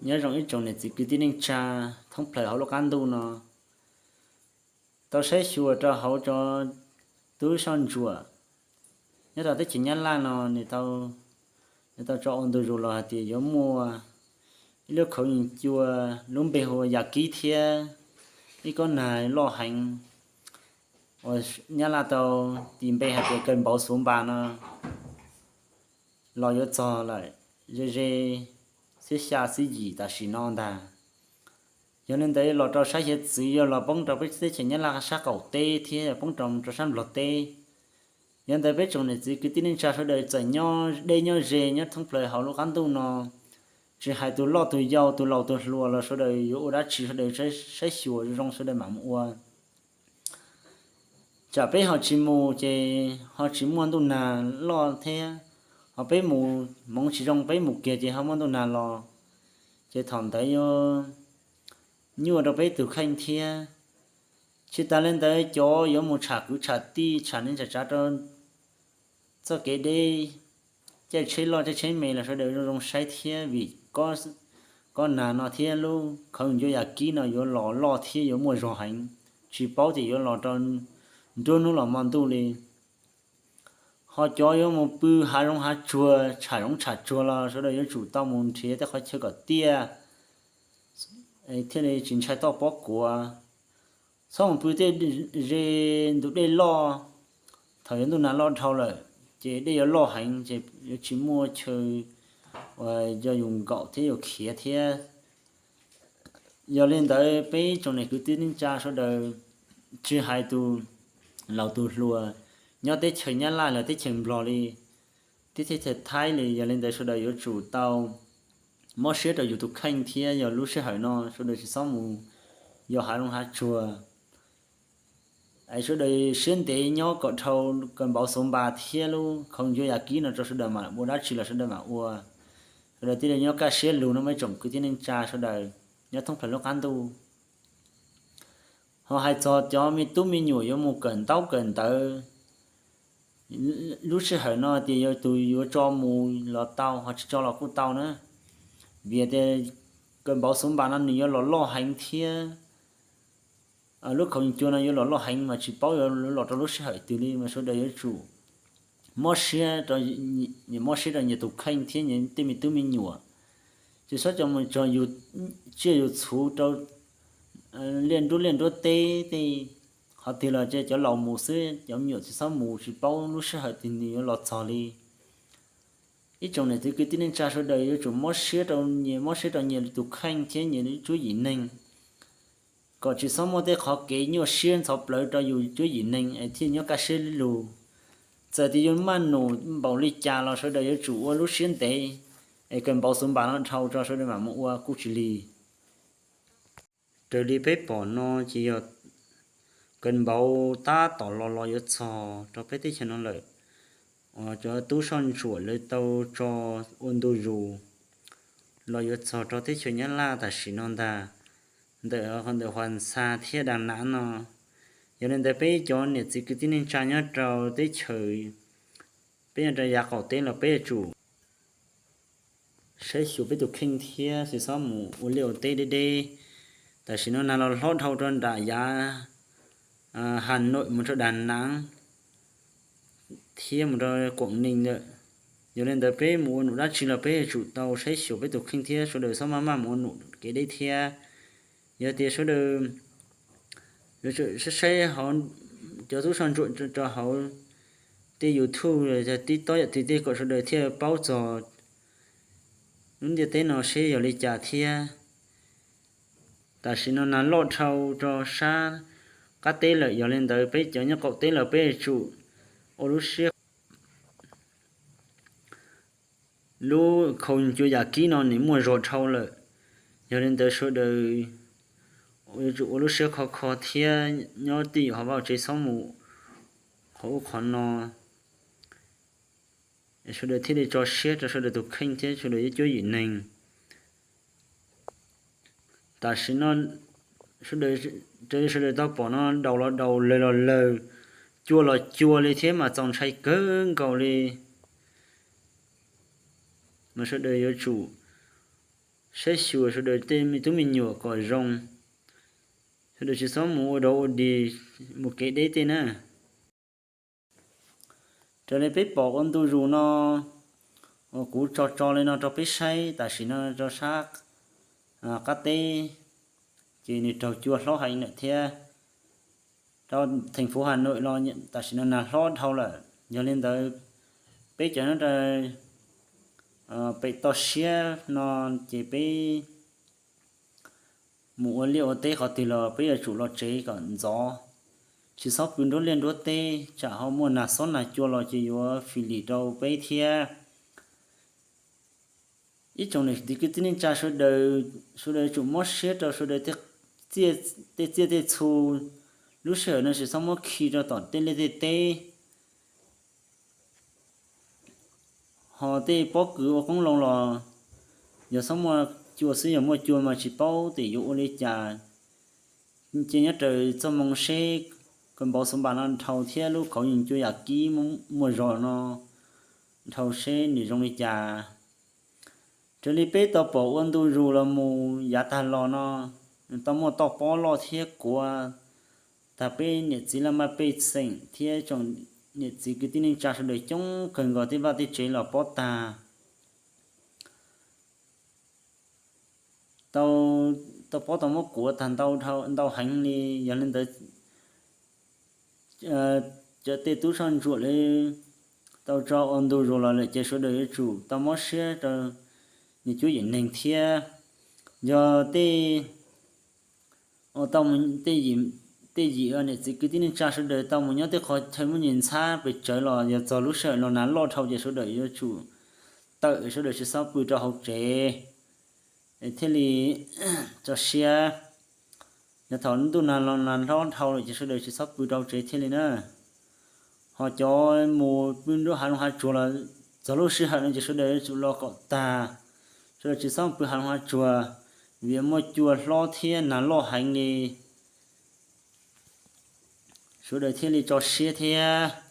Nyob zoo ib tsoom niam txiv kwv tij neej tsa thoob plaws hauv lub qab ntuj no. Tau saib xyuas rau hauv cov tub soj ntsuam nyob rau teb chaws Nyab Laj no, nws tau tso ua ntu zus los hais tias yuav muaj ib lub khaub ncaws cua, lub npe hu ua Yam Kib thiab ib kob nag loj heev uas Nyab Laj tau tis npe hais tias kawg npauv xuv npas no los yuav txog lawm ze ze xiab xya xiab yim tam sim no ntag. Yog li ntawd los rau sab hiav txwv yuav los poob rau peb teb chaws Nyab Laj sab qaum teb thiab poob rau rau sab Nplog teb. Yog ntawd peb tsoom niam txiv kwv tij neej tsa sawv daws txawm nyob deb nyob ze nyob thoob plaws hauv lub qab ntuj no, tsis hais tus loj tus yau tus laus tus hluas los sawv daws yuav ua dab tsi sawv daws saib xyuas zoo zoo sawv daws mam mus ua. Tsam peb ho tsis mus ces ho tsis muaj ntuj nag loj thiab, ho peb mus hmoov tsis zoo peb mus kiag ces ho muaj ntuj nag los, ces thaum ntawd yuav nyuaj rau peb tus kheej thiab. Tsis tas li ntawd cov yuav mus tsham kwv tsham tij tsham neej tsham tsav rau txoj kev deb, caij tsheb loj caij tsheb me los sawv daws zoo zoo saib thiab vim kob nag no thiab lub khaub ncaws Yam Kib no yuav los loj thiab yuav muaj zog heev, tsis paub tias yuav los rau nruab hnub los hmo ntuj li. Ho cov yuav mus pw hav zoov hav tsuag tsham zoov tsham tsuag los sawv daws yuav tsum tau mus nrhiav tej qhov chaw kom tiaj thiaj li tsis ntshai toj pob kuav. Txhob mus pw tej ze ntug dej loj, thaum yuav ntuj nag loj dhau lawm ces dej yuav loj heev ces yuav tsis muaj chaw uas yog yus nkaum thiab yus khiav thiab. Yog li ntawd peb tsoom niam kwv tij neej tsa sawv daws, tsis hais tus laus tus hluas nyob teb chaws Nyab Laj los teb chaws Nplog li, teb chaws Thaib li, yog li ntawd sawv daws yuav tsum tau mob siab rau yus tus kheej thiab yog lub sij hawm no sawv daws tsis txhob mus yos hav zoov hav tsuag. Es sawv daws siab ntev nyob kom dhau kawg npauv xuv npas thiab lub khaub ncaws Yam Kib no rau sawv daws mam ua dab tsi los sawv daws mam ua. Sawv daws thiaj li nyob kaj siab lug no mas tsoom kwv tij neej tsa sawv daws nyob thoob plaws lub qab ntuj. Ho hais txog cov me tub me nyuam yuav mus kawm ntaub kawm ntawv, lub sij hawm no tias yog tus yuav tso mus los tau, ho tsis tso los kuj tau na. Vim tias kawg npauv xuv npas no nws yuav los loj heev thiab lub khaub ncaws cua no yuav los loj heev mas tsis paub yuav los rau lub sij hawm twg li mas sawv daws yuav tsum mob siab, mob siab rau nyias tus kheej thiab nyias tej me tub me nyuam. Ces txhob coj mus tso yus tsiaj yus txhu rau liaj nruab liaj nruab teb tej, qhov twg los ces cov laus mus xwb, cov me nyuam tsis txhob mus, tsis paub lub sij hawm twg nws yuav los txog li. Ib tsoom niam txiv kwv tij neej tsa sawv daws yuav tsum mob siab rau nyias, mob siab rau nyias tus kheej thiab nyias cuab yim neeg, kom tsis txhob muaj tej qhov kev nyuaj siab ntxhov plawv rau yus cuab yim neeg es thiaj nyob kaj siab lug. Txawm tias yus maj num npaum li cas los sawv daws yuav tsum ua lub siab ntev, es kawg npauv xuv npas no dhau rau sawv daws mam mus ua kuj tsis lig. Raws li peb pom no ces yog kawg npauv tab tom los los yuav txog rau peb teb chaws no lawm. Cov tub soj ntsuam lawv tau tso ua ntu zus los yuav txog rau teb chaws Nyab Laj tam sim no ntag, ntawm ntawm Huas Xas thiab Daj Nam no. Yog li ntawd peb cov niam txiv kwv tij neej tsa nyob rau teb chaws, peb nyob rau yav qaum teb los peb yuav tsum saib xyuas peb tus kheej thiab tsis txhob mus ua liaj ua teb deb deb. Tam sim no nag los hlob dhau rau nram yav Has Noim mus rau Daj Nam thiab mus rau Quam Nees lawm. Yog li ntawd peb mus ua num dab tsi los peb yuav tsum tau saib xyuas peb tus kheej thiab sawv daws txhob maj maj mus ua num kev deb thiab. Yog tias sawv daws saib saib hauv cov tub soj ntsuam rau hauv tej YouTube, TikTok yam twg tej kom sawv daws thiaj paub txog lub ntiaj teb no seb yog li cas thiab. Tam sim no nag loj dhau rau sab qab teb lawm, yog li ntawd peb cov nyob qaum teb los peb yuav tsum ua lub siab. Lub khaub ncaws cua Yam Kib no nws muaj zog dhau lawm, yog li ntawd sawv daws yuav tsum ua lub siab khov kho thiab nyob twj ywm hauv vaj tsev txhob mus qhov ub qhov no. Sawv daws thiaj li tso siab rau sawv daws tus kheej thiab sawv daws ib cuab yim neeg. Tam sim no sawv daws, raws li sawv daws tau pom no daus los daus, lawg los lawg, cua los cua li thiab mas txaus ntshai kawg nkaus li. Mas sawv daws yuav tsum saib xyuas sawv daws tej me tub me nyuam kom zoo, sawv daws tsis txhob mus ua dog ua dig, mus kev deb tej na. Raws li peb pom ua ntu zus no, uas kuv tso tso li no rau peb saib tam sim no rau sab qab teb, ces nws raug cua hlob heev lawm thiab. Rau theej fuv Has Nois los tam sim no nas hlob dhau lawm. Yog li ntawd, peb cov nyob rau pem toj siab no ces peb mus ua liaj ua teb qhov twg los peb yuav tsum los tsev kom ntxov, tsis txhob pw nruab liaj nruab teb, tsam ho muaj nag xob nag cua los ces yuav fim lim rau peb thiab. Ib tsoom niam txiv kwv tij neej tsa sawv daws, sawv daws yuav tsum mob siab rau sawv daws tej txiaj tej txhu. Lub sij hawm no tsis txhob muab khi rau tom tej liaj tej teb. Ho tej pob kws ua qoob loo los yog txhob muaj cua xwb, yog muaj cua mas tsis paub tias yuav ua li cas. Ces nyob raws txoj moo seb, koj npauv xov npas no dhau thiab lub kauv yeej cua yam kib muaj zog no dhau seb nws zoo li cas. Raws li peb tau pom ua ntu zus los mus yav tag los no, tau muaj toj pob loj thiab kuav tag peb niam txiv laj mej pej xeem thiab tsoom niam txiv kwv tij neej tsa sawv daws coob kawg nkaus, tej vaj tej tsev los pob tag. Tau, tau pob tau muab kuav tag ntau, ntau heev li. Yog li ntawd, cov tej tub soj ntsuam li tau tso ua ntu zus los lawm ces sawv daws yuav tsum tau mob siab rau nws cuab yim neeg thiab. Yog tej, tej yim niam txiv kwv tij neej tsa sawv daws tau mus nyob tej qhov chaw muaj nyias ntxhab pes tsawv los yog txog lub sij hawm no nas loj dhau ces sawv daws yuav tsum tawm, sawv daws tsis txhob pw rau hauv tsev, thiaj li tso siab. Yog thaum ntuj nag los nag hlob dhau lawm ces sawv daws tsis txhob pw rau tsev thiaj li na. Ho cov mus pw nruab hav zoov hav tsuag los txog lub sij hawm no ces sawv daws yuav tsum los kom tag, sawv daws tsis txhob pw hav zoov hav tsuag, vim muaj cua hlob thiab nag loj heev li. Sawv daws thiaj li tso siab thiab.